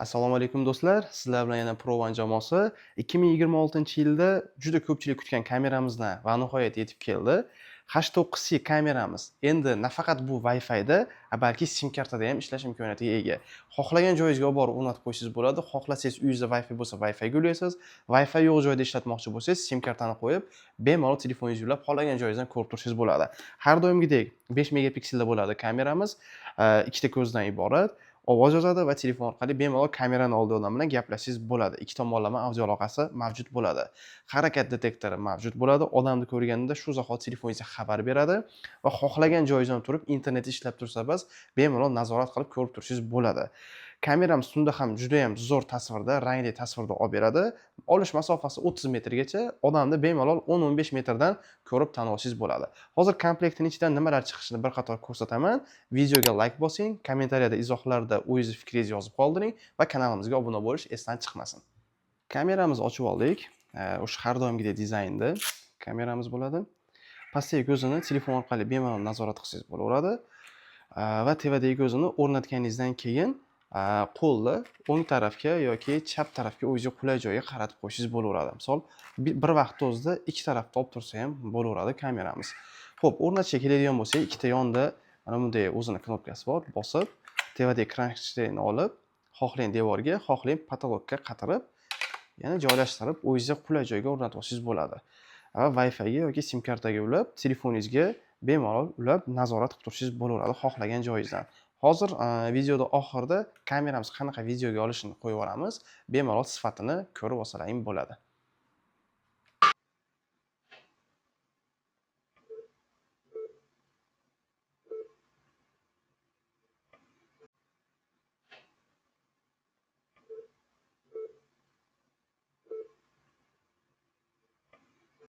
Assalomu alaykum, do'stlar. Sizlar bilan yana Pro One jamoasi. 2026-yilda juda ko'pchilik kutgan kameramizni va nihoyat yetib keldi. H9C kameramiz endi nafaqat bu Wi-Fi'da, balki SIM kartada ham ishlash imkoniyatiga ega. Xohlagan joyingizga olib borib o'rnatib qo'ysangiz bo'ladi. Xohlasangiz, uyingizda Wi-Fi bo'lsa, Wi-Fi'ga ulaysiz. Wi-Fi yo'q joyda ishlatmoqchi bo'lsangiz, SIM kartani qo'yib, bemalol telefoningizni ulab, xohlagan joyingizdan ko'rib turishingiz bo'ladi. Har doimgidek 5 megapikselda bo'ladi kameramiz. Ikkita ko'zdan iborat. Ovoz yozadi va telefon orqali bemalol kamerani oldida odam bilan gaplashangiz bo'ladi. Ikki tomonlama audio aloqasi mavjud bo'ladi. Harakat detektori mavjud bo'ladi. Odamni ko'rganida shu zahoti telefoningizga xabar beradi va xohlagan joyingizdan turib, internet ishlab tursa, bas, bemalol nazorat qilib ko'rib turishingiz bo'ladi. Kameramiz tunda ham juda ham zo'r tasvirda, rangli tasvirda olib beradi. Olish masofasi 30 metrgacha, odamni bemalol 10-15 metrdan ko'rib tanib olsangiz bo'ladi. Hozir komplektning ichidan nimalar chiqishini bir qator ko'rsataman. Videoga layk bosing, kommentariyada, izohlarda o'zingizni fikringizni yozib qoldiring va kanalimizga obuna bo'lish esdan chiqmasin. Kameramizni ochib oldik. O'sha har doimgidek dizaynda kameramiz bo'ladi. Pastdagi ko'zini telefon orqali bemalol nazorat qilsangiz bo'laveradi. Va tevadagi ko'zini o'rnatganingizdan keyin qo'lni o'ng tarafga yoki chap tarafga, o'zingizga qulay joyga qaratib qo'yishingiz bo'laveradi. Misol, bir vaqtda o'zida ikki tarafda olib tursa ham bo'laveradi kameramiz. Xo'p, o'rnatishga keladigan bo'lsak, ikkita yonida mana bunday o'zini knopkasi bor. Bosib, tevadagi kronштейнni olib, xohlang devorga, xohlang потолок ka qatirib, yana joylashtirib, o'zingizga qulay joyga o'rnatib olsangiz bo'ladi. Va Wi-Fi'ga yoki SIM kartaga ulab, telefoningizga bemalol ulab nazorat qilib turishingiz bo'laveradi xohlagan joyingizdan. Hozir videoda oxirida kameramiz qanaqa videoga olishini qo'yib yuboramiz. Bemalol sifatini ko'rib olsalaring bo'ladi.